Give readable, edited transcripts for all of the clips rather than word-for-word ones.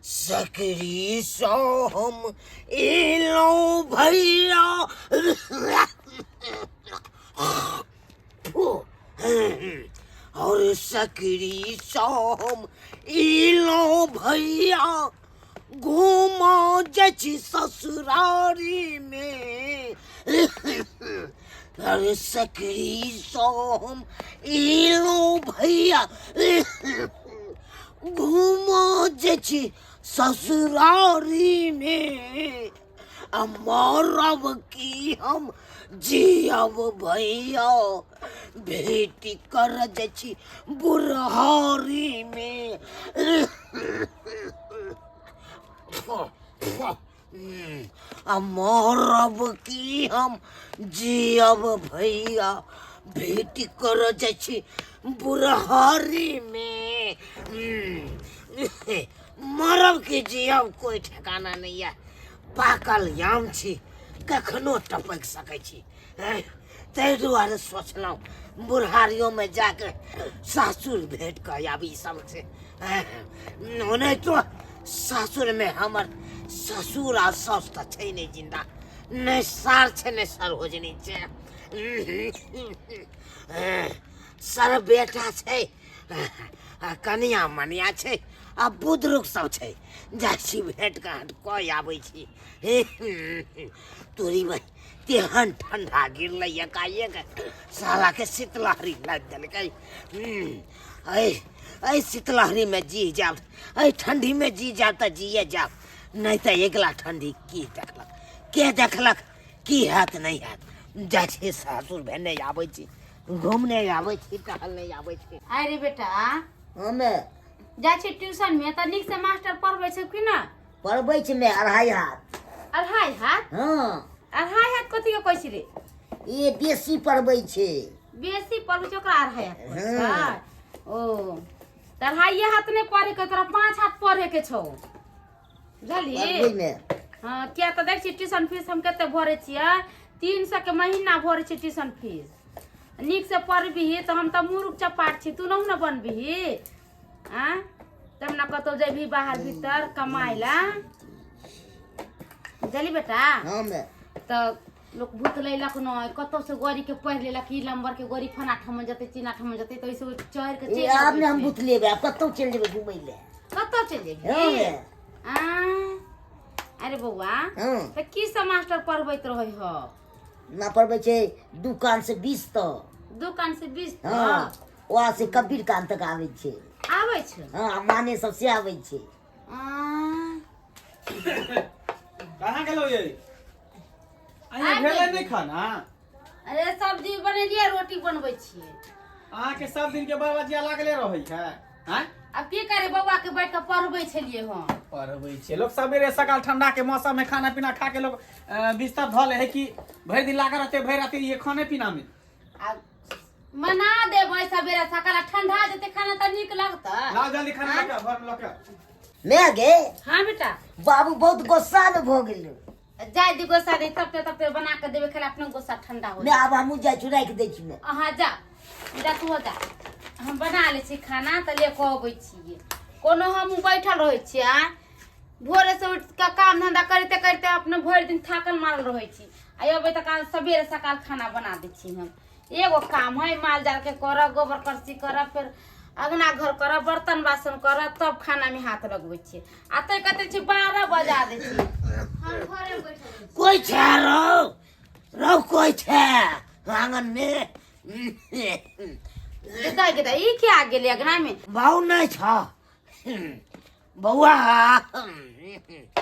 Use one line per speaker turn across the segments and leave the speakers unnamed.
सकरी सौ हम एलौं भैया। और सकरी सौ हम एलौं भैया, घूमा जाइ छी ससुरारी में। अरे सकरी सौ हम एलौं भैया, घूमो जे छी ससुरारी में, आ मरब की हम जियब भैया, भेटी कर जे छी बुढ़ारी में। आ मरब की हम जियब भैया, भेट कर जाइ छी बुढ़ारीमे। मरब की जियब कोई ठिकाना नहीं है। पाकल याम छी, कखनो टपकि सकै छी। ताहि दुआरे सोचलहुँ बुढ़ारियोमे जाके सासुर भेट कऽ आबी सबसे। ओनाहितो सासुरमे हमर ससुर आ साउस तऽ छै नहि जिन्दा, नहि सार छै नहि सरोजनी छै, सर बेटा छै, कनिया मनिया छै आ बुजुर्ग सब छै। जाइ छी भेंट घाट कऽ आबै छी। तोरी भाई तेहन ठंडा गिरलै एकाएक, सालाके शीतलहरी लागि देलकै। एहि एहि शीतलहरीमे जी जायब, एहि ठंडीमे जी जायब तऽ जिए जायब, नहि तऽ अगिला ठंडी की देखलक के देखलक, की हैत नहि हैत। जाइ छी सासुर भेने आबै छी, घूमने आबै छी, टहलने आबै छी।
अरे बेटा।
हमे
जाइ छी ट्यूशन में तऽ नीक से मास्टर पढ़बै छै कि ना?
पढ़बै छै मे अढ़ाई हाथ।
अढ़ाई हाथ?
हँ।
अढ़ाई हाथ कथी के कहै छी रे?
ई बेसी पढ़बै छै।
बेसी पढ़बै छै ओकरा अढ़ाई हाथ पढ़ै छै।
हँ।
ओ तऽ अढ़ाइए हाथ नहि पढ़े के, तोरा 5 हाथ पढ़े के छौ, बुझलही?
पढ़बै मे।
हँ, किया तऽ देख छी ट्यूशन फीस हम कते भरै छियै, 300 के महीना भरै छियै ट्यूशन फीस। नीक से पढ़बिही तऽ हम तऽ मुरुख चपाट छी, तू नहु ने बनबिही आँ, तब ने कतौ जेबही बाहर भीतर कमाइ ला, बुझली बेटा?
हँ मे।
तऽ लोक भूत लेलक नहि, कतौ से गड़ी के पढ़ि लेलक, ई नंबर के गड़ी फना ठमन जेतै चिना ठमन जेतै, तऽ ओहिसे चढ़ि के
ए
चलि
आब
अबै
ने हम
छै।
भूत लेबै, आब कतौ चलि जेबै घुमै लए।
कतौ चलि जेबही?
हँ मे।
आँ, अरे बौआ।
हँ।
तऽ की सब मास्टर पढ़बैत रहै ह?
ना पढ़बै छै दुकान से 20 तक।
दुकान से 20 तक?
हँ, वहाँ से कबीर कान तक आबै छै।
आबै छै?
हँ, माने सब से आबै छै।
आँ,
कहाँ गेलो ये? अहाँ
आबि
भेलै
गेलियै।
नहि खाना?
अरे सब्जी बनेलियै, रोटी बनबै छियै।
अहाँके सब दिन के बाबा जी लागले रहै है आँय?
अब की करे, बौआ के बैठ के पढ़बै छलियै हम।
पढ़बै छै लोग सवेरे सकाल ठंडा के मौसम में खाना पीना खा के लोग बिस्तर धऽ ले है कि भरि दिन लागल रहते भरि राति ये खाने पीना में।
आ मना देबै सवेरे सकाल, आ ठंडा जेतै खाना तऽ नीक लगतै।
लाओ जल्दी खाना लऽ के घर में लऽ के।
मैं गे।
हाँ बेटा।
बाबू बहुत गुस्सा में भऽ गेल।
जाय दी गुस्सा दे, तब तब बना के देबै खाली, अपने गुस्सा ठंडा हो।
मैं आब हमहूँ जाइ छी, राखि दै छी मैं।
अहाँ जा जा, तू जा, हम बना लै छी खाना तऽ ले कऽ अबै छियै। कोनो हमहूँ बैठल रहै छियै आँय, भोरे से उठि कऽ काम धंधा करिते करिते अपने भरि दिन थाकल मारल रहै छी, आ अबै तऽ काल सवेरे सकाल खाना बना दै छी हम। एगो काम है माल जाल के करऽ, गोबर करसी करऽ, फेर अगना घर करऽ, बर्तन बासन करऽ, तब खाना में हाथ लगबै छियै। आ तै कते छी 12 बजा दै छियै। हम घरे में बैठल रहै छी।
कोइ छै रौ रौ, कोइ छै आंगन में?
दाइ गे दाइ, ई के आ गेलै अगना में?
बाउ नहि छ बौआ।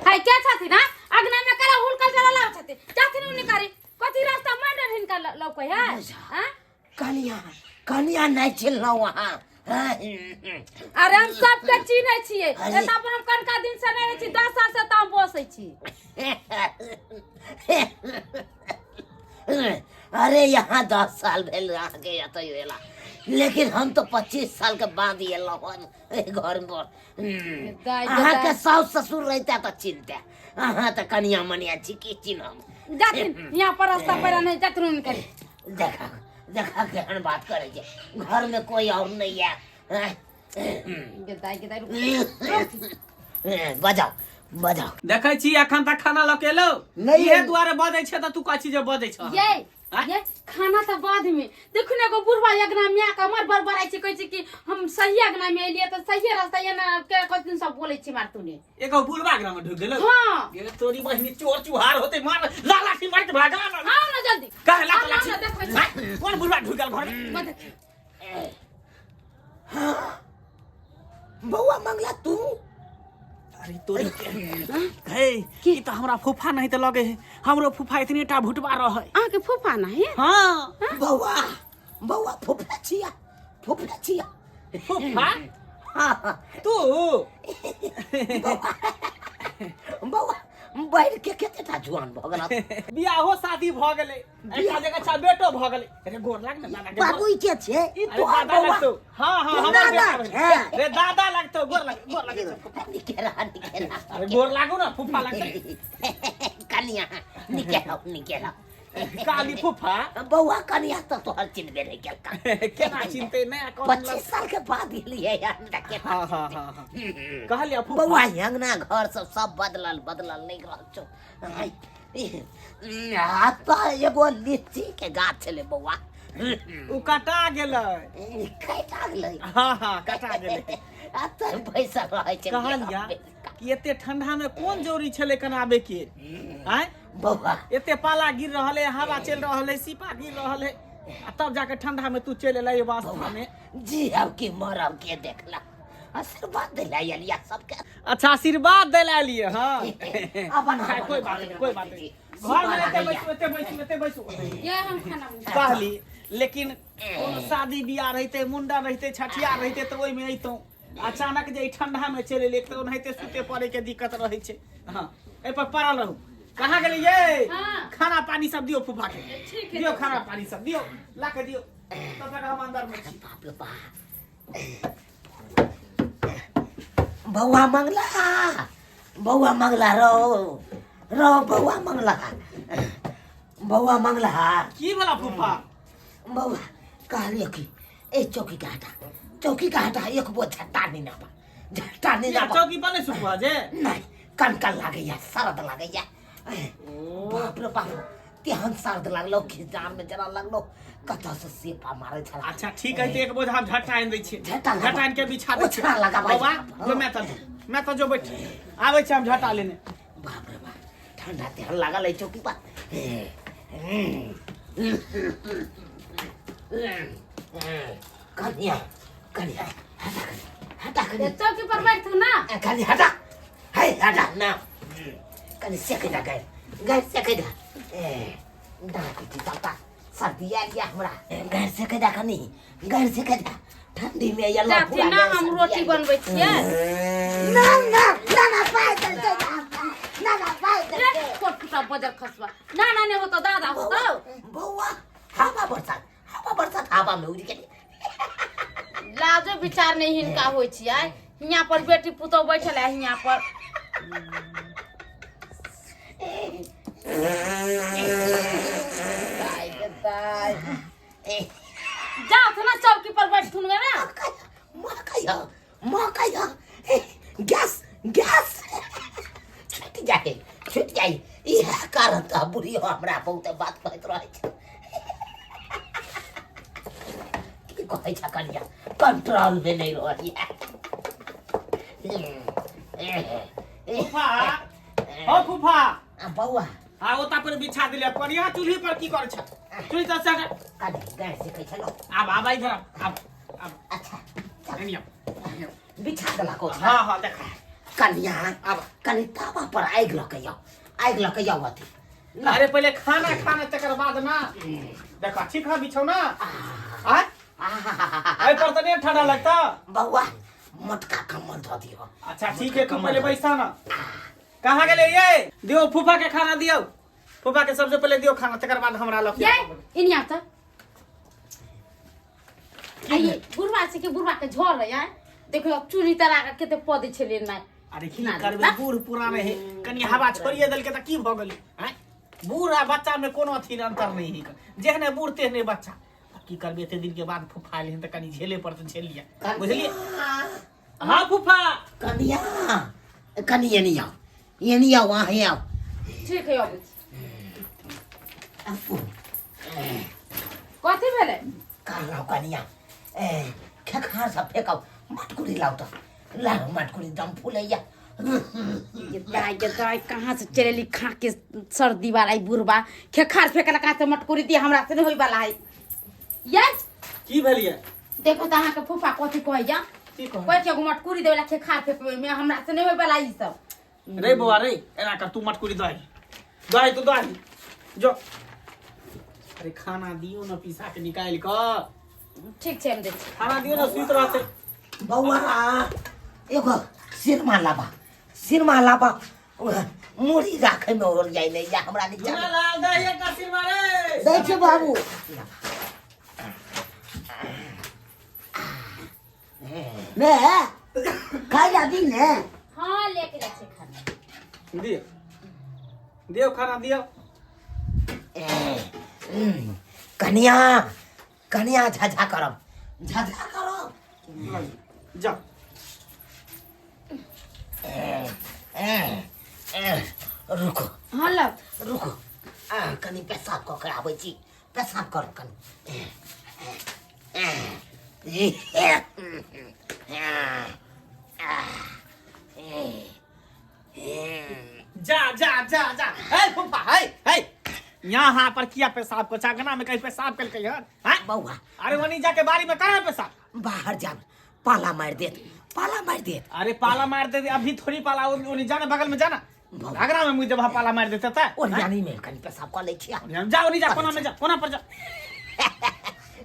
हाय के छथिन? हाँ, अगना में करा हुनका चला लाव छथिन, जाथिन उन्नी करी कथी रास्ता मांडर हिनका लौकै है। हाँ?
कनिया कनिया नहि चिन्हलहुँ अहाँ?
अरे हम सबके चिन्है छियै।
अरे।
एतऽ पर हम कनका दिन से नहि रहै छी, 10 साल से तऽ हम बसै छी।
अरे यहाँ 10 साल भेल अहाँके एतऽ एला, लेकिन हम तऽ 25 साल के बाद एलहुँ हन एहि घर पर।
दाइ,
अहाँके
दाइ।
साउस ससुर रहिता तऽ चिन्हते, अहाँ तऽ कनिया मनिया छी, की चिन्हब?
जाथिन यहाँ पर रास्ता पर नहीं जाथिन उनकर।
देखा देखा केहन बात करे छै, घर में कोई और नहीं है।
गे दाइ गे दाइ, रुक रुक।
बजाओ बजाओ।
देखै छी एखन तक खाना लऽ के एलौ
नहि।
इहे दुआरे बजै छै तऽ तू कहै छी जे बजै छ।
ये
आँय?
ये खाना तऽ बाद में देखू ने, एगो बुढ़वा अगना में आके हमर बड़बड़ाइ छै, कहै छै कि हम सही अगना में एलियै तऽ सही रास्ता ये ना के कथी सब बोलै छै मार तूने।
एगो बुढ़वा अगना में ढुक गेलौ?
हाँ।
ये तोरी बहिनी चोर चुहार होते, मार ला लाठी मार के भागला ना।
आओ ना जल्दी।
काहे ला
आओ ना,
लाठी?
ना, देखबै छी।
आँय? कोन बुढ़वा ढुक गेल घर में?
मत देखियौ।
बौआ मंगला तू?
अरे तोरी हे, ई तऽ हमरा फूफा नहीं तऽ लगे है, हमरो फूफा इतने टा भुटबा रहे।
अहाँके फूफा नहीं?
हाँ।
बौआ बौआ, फुफा छिया, फुफा छिया।
फूफा?
हाँ।
तू?
बौआ, बढ़ि के कतेटा जुआन भऽ गेल?
बियाहो शादी भऽ गेलै, एकटा जगह अच्छा बेटो भऽ गेलै। अरे गोर लाग ने दादा के।
बाबू, ई के छै? ई
अरे
तोहर
दादा
बौआ?
लगतौ। हाँ हाँ।
तू
हमर
नाना
बेटा भेलै।
छै?
रे दादा लगतौ, गोर लाग, गोर लाग।
निके रह, निके रह।
अरे गोर लागू ना, फूफा लगतै।
कनिया, निके रह, निके रह।
काली फूफा।
बौआ, कनिया तऽ तोहर चिन्हबे नहि केलका।
केना चिन्हते नया कौन?
25 साल के बाद एलियै यार, केना?
हाँ हाँ हाँ हाँ, कहलियै फूफा।
बौआ, अंगना घर सब सब बदलल बदलल नहि रहल छौ। आ तऽ एगो लीची के गाछ छलै बौआ।
उ कटा गेलै।
कटा गेलै?
हाँ हाँ, कटा गेलै।
आ तऽ बैसल रहै छै।
कहलिया कि एते ठंडा में कोन जरूरी छलै कनाबे के आँय?
बौआ,
एते पाला गिर रहल है, हवा चलि रहल है, सीपा गिर रहल है, आ तब जाके ठंडा में तू चलि एलै वास्तव में।
जी अब की मरब के देखला, आशीर्वाद दिला एलिया सबके।
अच्छा, आशीर्वाद दिला लिए। हाँ।
अपन
खैर, कोई बात नहीं, कोई बात नहीं। घर में एते बैसू, एते बैसू, एते बैसू।
ये हम खाना बना
कहली लेकिन कोनो शादी बियाह रहिते, मुंडन रहिते, छठियार रहिते तऽ ओहिमे अइतहुँ। अचानक जे ई ठंडा में चलि एलियै तऽ ओनाहिते सुते पड़े के दिक्कत रहै छै। हाँ, एहि पर पड़ल रहू। कहाँ गेलियै?
हाँ।
खाना पानी सब दियौ फूफा के।
ठीक है।
दियौ, खाना पानी सब दियौ, ला के दियौ, तब तक हम अंदर में छी।
बाप रे बाप। बौआ मंगला, बौआ मंगला, रो रो बौआ मंगला, बौआ मंगला।
की भेला फूफा?
बौआ, कहलियो कि ए चौकी के हटा, चौकी के हटा, एक बो झट्टा नहीं नापा, झट्टा नहीं
किया?
नापा।
चौकी पर नहि सुतबह जे?
नहीं, कनकन लागैया, सरद लागैया। बाप रे बाप, तेहन सर्द लागलो कि जान में जरा लागलो, कतऽ से सेपा मारै छला।
अच्छा ठीक है, तऽ एक बोझा हम झट्टा आनि दै छियै।
झट्टा लगा।
झट्टा आनि के बिछा दै
ओछरा लगाबै।
बौआ, जो मैं तऽ मैं तऽ जो बैठ, आबै छी हम झट्टा लेने।
बाप रे बाप, ठंडा तेहन लागल है चौकी पर। कनिया, कनिया, हटा कनी, हटा कनी।
चौकी पर बैठू ना।
कनी हटा है, हटा ना कनी, सेकै दा गैर गैर सेकै दा। ए डाँक छी सबटा सर्दी आयल या हमरा। गैर सेकै दा कनी, गैर सेकै दा, ठंडी में ये
जाथिन ना, हम रोटी बनबै छियै।
ना ना ना ना, पाइ देलकै ना ना, पाइ
रे
देलकै।
कोट फुटा बजर खसबा, ना ना ने होतो, दादा होतो।
बौआ, हवा बरसात, हवा बरसात, हवा में उड़ि गेलै।
लाजो विचार नहीं हिनका होइ छियै। हियाँ पर बेटी पुतोह बैठल है हियाँ पर।
दाइ गे दाइ।
जाओ ना चौकी पर बैठथुन गे ना।
मकै ह, मकै ह। गैस गैस छुटि जाए, छुटि जाए। इएह कारण तऽ बुढ़ियो हमरा बहुत बात कहैत रहै छै। की कहै छ कनिया, कंट्रोल में नहीं रहैया।
फूफा, हो फूफा।
बौआ।
आ ओता पर बिछा दिले कनिया, चूल्ही पर की करै छ? चूल्ही तऽ सटा।
कनि गैस सिखै छलहुँ।
आब आब इधर आब, आब आब।
अच्छा चल।
एनी आब।
बिछा देलक ओछा।
हाँ हाँ, देख।
कनिया।
आब।
कनि तावा पर आगि लऽ के आउ, आगि लऽ के आउ अथी।
अरे पहिले खाना खाना तकर बाद ना। देखा, ठीक है बिछौना? आय एहि पर तऽ नहीं ठंडा लगता?
बौआ, मोटका कम्बल धऽ दियौ।
अच्छा ठीक है, तू पहिले बैसा ना। कहाँ गेले ये? दियो फूफा के खाना, दियो फूफा के, सबसे पहिले दियो खाना, तकर बाद हमरा लग।
ये इनिया तऽ आइए बुढ़वा छै कि बुढ़वा के झोर है यार, देखो चूड़ी तरा के कते पद छलै नहि।
अरे की
ना,
करबै,
ना।
बूढ़ पुरान है, कनि हवा छोड़िए देलकै तऽ की भऽ गेलै? आँय, बूढ़ आ बच्चा में कोनो अथी अंतर नहीं है, जेहने बूढ़ तेहने बच्चा। आब की करबै, एते दिन के बाद फूफा एलै हन तऽ कनि झेले पड़तै, झेल लिअ, बुझलियै? हाँ फूफा।
कनिया, कनि एनी आउ, एनी आउ, अहें आउ।
ठीक है, अबै छी। कथी भेलै?
कहलहुँ कनिया, ए खेखार सब फेकब, मटकुरी लाउ तऽ लाउ मटकुरी, दम फूलैया।
ये दाई, ये दाई, कहाँ से चलेली खा के सर्दी वाला ई बुढ़बा? खेखार फेकला, कहाँ से मटकुरी दी? हमरा से नहीं होई वाला है ये।
की भेलिए?
देखो तऽ अहाँके फूफा कथी कहैया।
की कहै?
कहै छै एगो मटकुरी देवला, खेखार फेकबै में हमरा से नहीं होई वाला ई सब।
रे बौआ रे, एना कर, तू मटकुरी दही दही, तू दही जो। अरे खाना दियो न पीसा के निकालि कऽ।
ठीक छै, हम दै छी।
खाना दियो न, सुति रहतै।
बौआ, एगो सिरमा लाबा, सिरमा लाबा, मुड़ी राखै में ओल जाइ नहि या हमरा नीचा।
झूलालाल, दही एकटा सिरमा रे।
दै छै बाबू। ने खाइ ला दी ने।
हाँ, लेके जाइ छै खाना।
दियो, दियो, खाना दियो।
कनिया, कनिया, झझा करब, झझा करब।
जा।
रुको।
हाँ, लग।
रुको, आ, कनि पेशाब कऽ के आबै छी। पेशाब कर कनि।
जा जा जा जा। हे फूफा, हे हे, यहाँ पर किया पेशाब को अंगना में कहीं पेशाब कल कहीं हैं?
बौआ।
अरे वहीं जाके बाड़ी में करा पेशाब।
बाहर जाब, पाला मारि देत, पाला मारि देत।
अरे पाला मार दे, अभी थोड़ी पाला। ओनी जाना, बगल में जाना। अंगना में मुझे जब पाला मार देते था।
ओरियानी में कनि पेशाब कऽ लै छियै।
जा, ओनी जा, कोना में जा, कोना पर जा।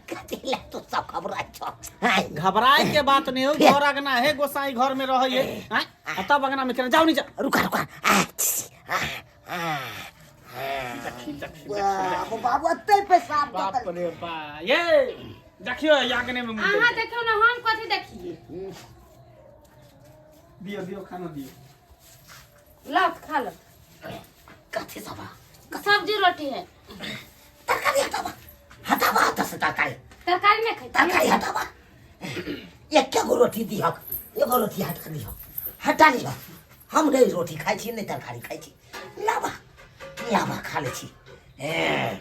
कथी लए तू सब घबराइ छौ? हाय।
घबराए के बात नहीं हो। घर अंगना है, गोसाई घर में रहे है, हैं? आ तब अंगना में केना? जाओ नीचा।
रुका रुका, आ, छी, आ, आ,
देखी देखी।
बाबू, बाबू, एते पेशाब कऽ
बाप
देलकै।
रे बा, ये देखियो, ये अंगने में मुँह
अहाँ
देलकै।
देखियौ ने, हम कथी देखिए?
दियो, दियो, खाना दियो।
लत खा लो।
कथी सब?
सब्जी रोटी है।
तरकारी हटाबा, हटाबा हटा से तरकारी।
तरकारी नहीं खाई?
तरकारी हटाबा। एके गो रोटी दिहक, एगो रोटी हटा लिहक, हटा लिहक। हम नहि रोटी खाइ छी, नहि तरकारी खाइ छी। लाबा, लाबा, खा लै छी। ए,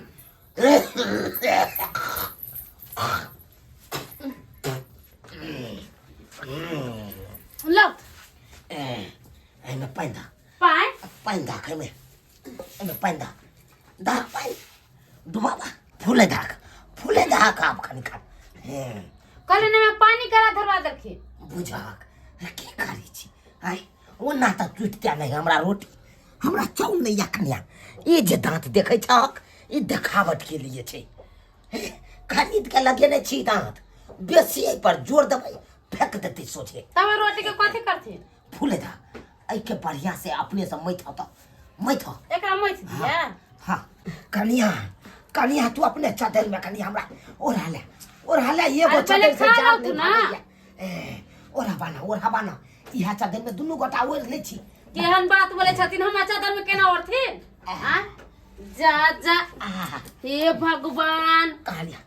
लत।
ए, एहिमे पानि दऽ।
पानि?
पानि दहक एहिमे, एहिमे पानि दहक, दहक पानि, डुबाबा, फूले दहक, फूले दहक। आब कनि खा। हे।
कहले ने पानी करा धरवा देलखिन।
बुझहक की करै छी? आँय, ओना तऽ टुटिते नहि हमरा रोटी, हमरा चाउर नहि। या कनिया, ई जे दाँत देखै छहक, ई देखावट के लिए छै। हे, खरीद के लगेने छी दाँत। बेसी एहि पर जोर देबै, फेंक देतै सोझे।
तब रोटी के कथी करथिन?
फूले दऽ एहिके बढ़िया से, अपने से मैथ तऽ मैथ।
एकरा मथि दिया?
हाँ कनिया, कनिया, तू अपने चदर में कनि हमरा ओढ़ा ले, ओढ़ा ले एगो।
अरे पहिले
चदर से
खा
जाड़
लौथ
नहि
ना।
भागैया। ए, ओढ़ाबा ना, ओढ़ाबा ना, इएह चदर में दुनू गोटा ओढ़ लै छी।
केहन बात बोले छथिन? हमरा चादर में केना ओढ़थिन? आ जा जा।
आहा,
हे भगवान।
कहलिया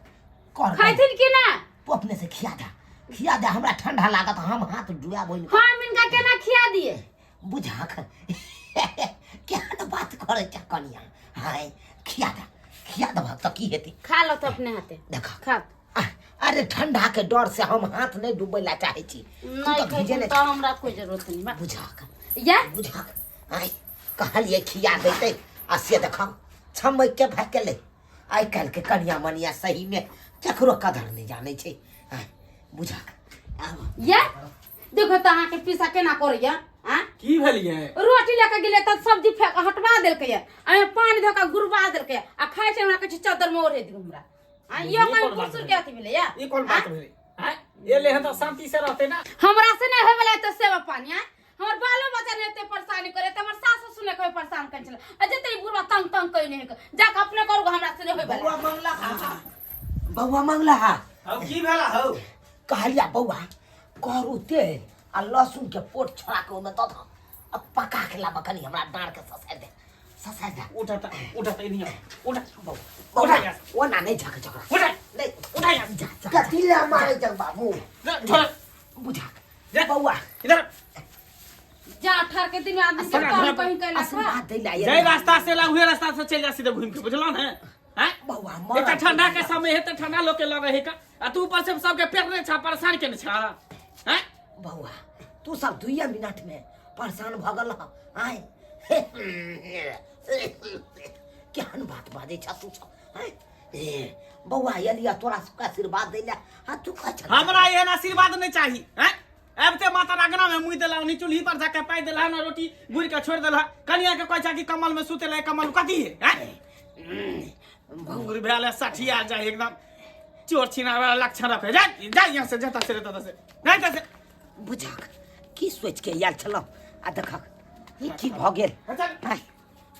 कर।
खैथिन कि ना?
तू अपने से खिया दे, खिया दे, हमरा ठंडा लागत, हम हाथ डुआब ओहिमे।
हम इनका केना खिया दिए?
बुझाक केहन बात करै छ कनिया? हाय, खिया दे, खिया देबह तऽ की हेतै?
खा लो तो अपने हाथे।
देख।
खा।
आह, अरे ठंडा के डर से हम हाथ नहीं डुबै ला चाहे छी। तू
नहीं
तऽ भीजे
खैथिन
नहि।
तो हमरा कोई जरूरत नहीं बा।
बुझाक।
या।
बुझाक, आइ कहलियै खिया देतै आ से देखब छमकि के भागि गेलै। आइ काल्हिके कनिया मनिया सहीमे केकरो कदर नहि जानै छै। आइ बुझाक आब।
या देखो तो अहाँके पीसा केना करैया आ?
की भेलिए?
रोटी लेके गेलै तऽ सब्जी फेंक हटवा देलकै या, एहिमे पानि धऽ कऽ गुरबा देलकै आ खाइ छै। हमरा कहै छै चादर में ओढ़े दियौ हमरा। आ यो
ई
कोन
कोन बात
कुसुर
भेलै?
के अथी भेलै या?
ई कोन बात भेलै? आँय, एले हन तऽ शांति से रहते ना।
हमरा से नहि होय वाला एते सेवा पानी। आ हमर बालो बच्चा ने एते परेशानी करे तऽ हमर सास ससुर ने कभी परेशान करै छलै आ जते ई बुढ़वा तंग तंग कइने है, जाके अपने करू, हमरा से नहि होय वाला।
बौआ मंगला हा, बौआ मंगला हा।
हौ, की भेला हौ?
कहलिया बौआ, करू तेल आ लहसुन के पोट छोड़ा के ओहिमे दऽ दह आ पका के लाबऽ। कनि हमरा डाँड़ के ससारि दे, ससारि दे।
उठा त, उठा त, एनी उठा।
बौआ,
उठा यहाँ से।
ओना नहि झक झकरा।
उठा।
नहि।
उठा यहाँ से।
जा जा।
कथी लए मारै छ बाबू?
जा, छोड़।
बुझा
जा।
बौआ।
इधर।
जा ठहर के दिन में आदमी के काम कहीं कैला
आशीर्वाद दै ला
जय रास्ता से ला उहे रास्ता से चल जा सीधे घूम के बुझलो ने हैं
बौआ
एक तऽ ठंडा के समय है तऽ ठंडा लोग के लगे है का आ तू ऊपर से सबके पेरने छा परेशान केने छा हैं
बौआ तू सब दुइये मिनट में परेशान भऽ गेल आय केहन बात बाजै छ तू सब आँय? ए बौआ एलिया तोरा सबके आशीर्वाद दै लए आ तू कहै छह
हमरा एहन आशीर्वाद नहीं चाहिए हैं आबिते माता अगना में मुँह देला ओनी चूल्ही पर जाके पाइ देला ना रोटी गुड़ के छोड़ देला कनिया के कहै छा कि कमल में सुते ले कमल कथी है हैं बूढ़ भेल है सठिया जाए एकदम चोर छिना वाला लक्षण रखे जा जा यहाँ से जा से रे से जा से
बुझक की सोचि के आयल छलहुँ आ देखक ई की भऽ गेल आँय,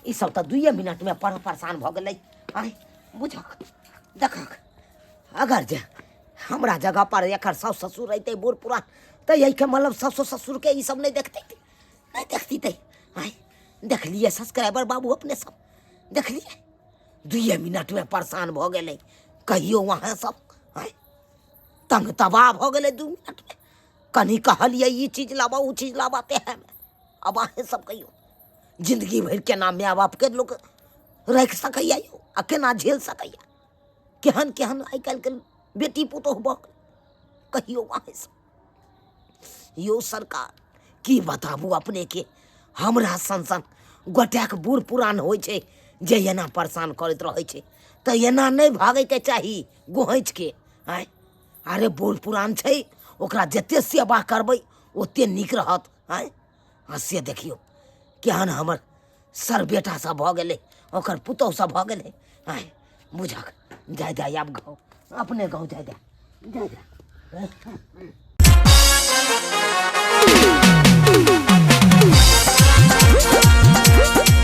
ई सब तऽ दुइये मिनटमे पर परेशान भऽ गेलै आँय बुझक देखक अगर जे हमरा जगह पर एकर साउस ससुर रहितै बूढ़ पुरान तऽ एहिके मतलब सासु ससुरके ई सब नहि देखतै नहि देखतितै आँय देखलियै सब्सक्राइबर बाबू अपने सब देखलियै दुइये मिनटमे परेशान भऽ गेलै कहियो अहाँ सब आँय तंग तबाह भऽ गेलै 2 मिनटमे। कनि कहलियै ई चीज लाबऽ, ओ चीज लाबऽ, ते है अब अहें सब कहियो जिंदगी भरि केना माय बापके लोक राखि सकैया यौ आ केना झेल सकैया? केहन केहन आइ काल्हिके बेटी पुतोहु भऽ गेल। कहियो अहें सब यौ सरकार, की बताबू अपनेके, हमरा सन सन गोटेक बूढ़ पुरान होइ छै जे एना परेशान करैत रहै छै। तऽ एना नहि भागैके चाही गोहैँचके। आँय, अरे बूढ़ पुरान छै, ओकरा जते सेवा करबै ओते नीक रहत। आँय, आ से देखियौ केहन हमर सर बेटा सब भऽ गेलै, ओकर पुतहु सब भऽ गेलै। आँय बुझक, जाय दे आब गाँव, अपने गाँव जाय दे, जाय दे।